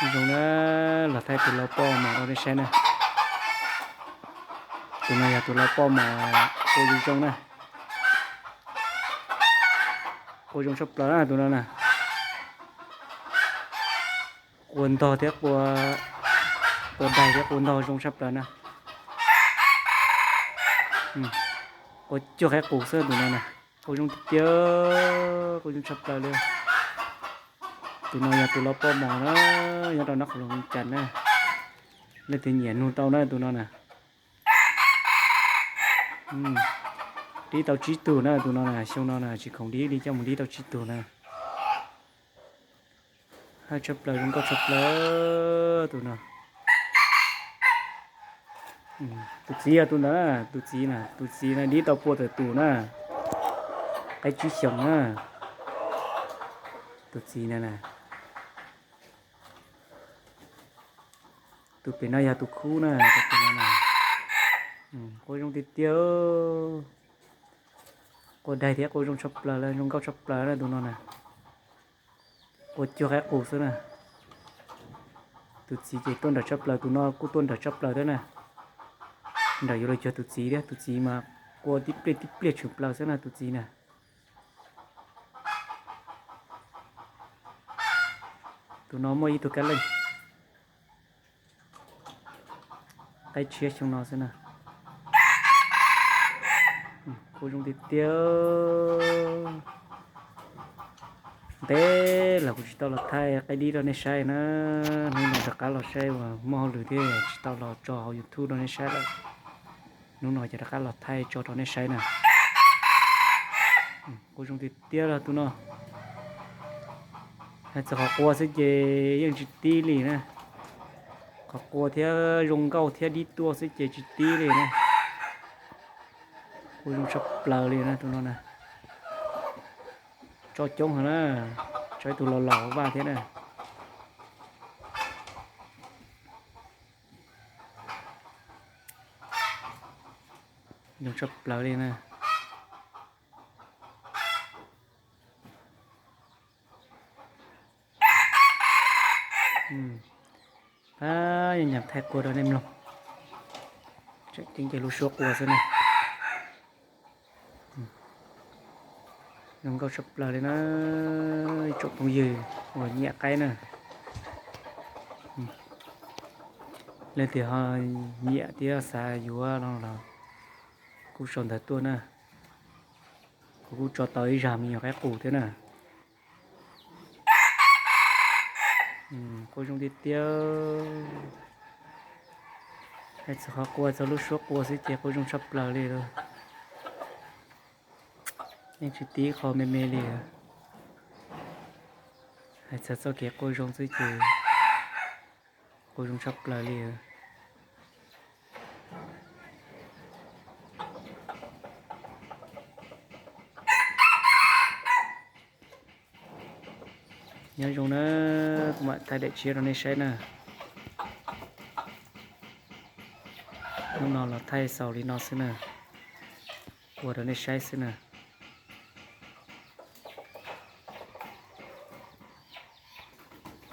Zoo na, los thaij tus lau poj mos rau nej saib na. Tus no yog tus lau poj mos ua zoo zoo na. Ua zoo tshaj plaws na tus no na. Qua ntog thiab qua, qua daig thiab qua ntog zoo tshaj plaws na. Qua cuag qaib qus xwb tus no na. Qua zoo tiag tiag, qua zoo tshaj plaws li. Tus no yog tus lau poj mos na, nyob rau Nab Qhoos Loos Cas na. Leej twg nyiam nug tau na tus no na. Dib tau tsib tug na tus no na, xyoo no na tsis khoom dib li coj mus dib tau tsib tug na. Haj tshaj plaws zoo nkauj tshaj plaws tus no. Tus txiv yog tus ntawd na, tus txiv na, tus txiv na dib tau pua tawm tus na, qaib tsib xyoos na. Tus txiv na na. Tus pem no yog tus khub na, tus pem no na. Qua zoo tiag tiag. Qua daig thiab qua zoo tshaj plaws lawm, zoo nkauj tshaj plaws na tus no na. Qua cuag qaib qus xwb na. Tus txiv ces tuaj nrawm tshaj plaws, tus no kuj tuaj nrawm tshaj plaws thiab na. Nrawm yuav luag cuag tus txiv thiab, tus txiv mas qua tib pliag tib pliag tshwm plaws xwb na tus txiv na. Tus no muaj ib tug kab leej, qaib tshiab xyoo no xwb na. Qua zoo tiag tiag. Ntev los kuv tsis tau los thaij qaib dib rau nej saib na. Hnub no rov qab los saib uas muaj hauj lwm thiab tsis tau los tso hauv YouTube rau nej saib lawm. Hnub no ces rov qab los thaij tso rau nej saib na. Qua zoo tiag tiag los tus no. Hais txog qhov qua xwb ces yeej tsis tib li na. Qhov qua thiab zoo nkauj thiab dib tuaj xwb ces tsis tib li na. Qua zoo tshaj plaws li na tus no na. Tso coob heev na, tso ib tug laus laus vaj thiab na. Zoo tshaj plaws li na. Pab nyam thaij qua rau nej mloog. Tseem ceeb ces lub suab qua xwb na. Zoo nkauj tshaj plaws li na, ib tsoom phooj ywg uas nyiam qaib na. Leej twg ho nyiam thiab xav yuav no los kuj sau ntawv tuaj na. Kuv kuj tso tau ib zag me nyuam qaib qus thiab na. Qua zoo tiag tiag. Hais txog qhov qua txog lub suab qua xwb ces qua zoo tshaj plaws li lawm. Yeej tsis tib qho me me li. Hais txog txoj kev qua zoo xwb ces qua zoo tshaj plaws li. Nyob zoo na, kuv mam thaij daim tshiab rau nej saib na. Hnub no los thaij xaus li no xwb na, ua rau nej saib xwb na.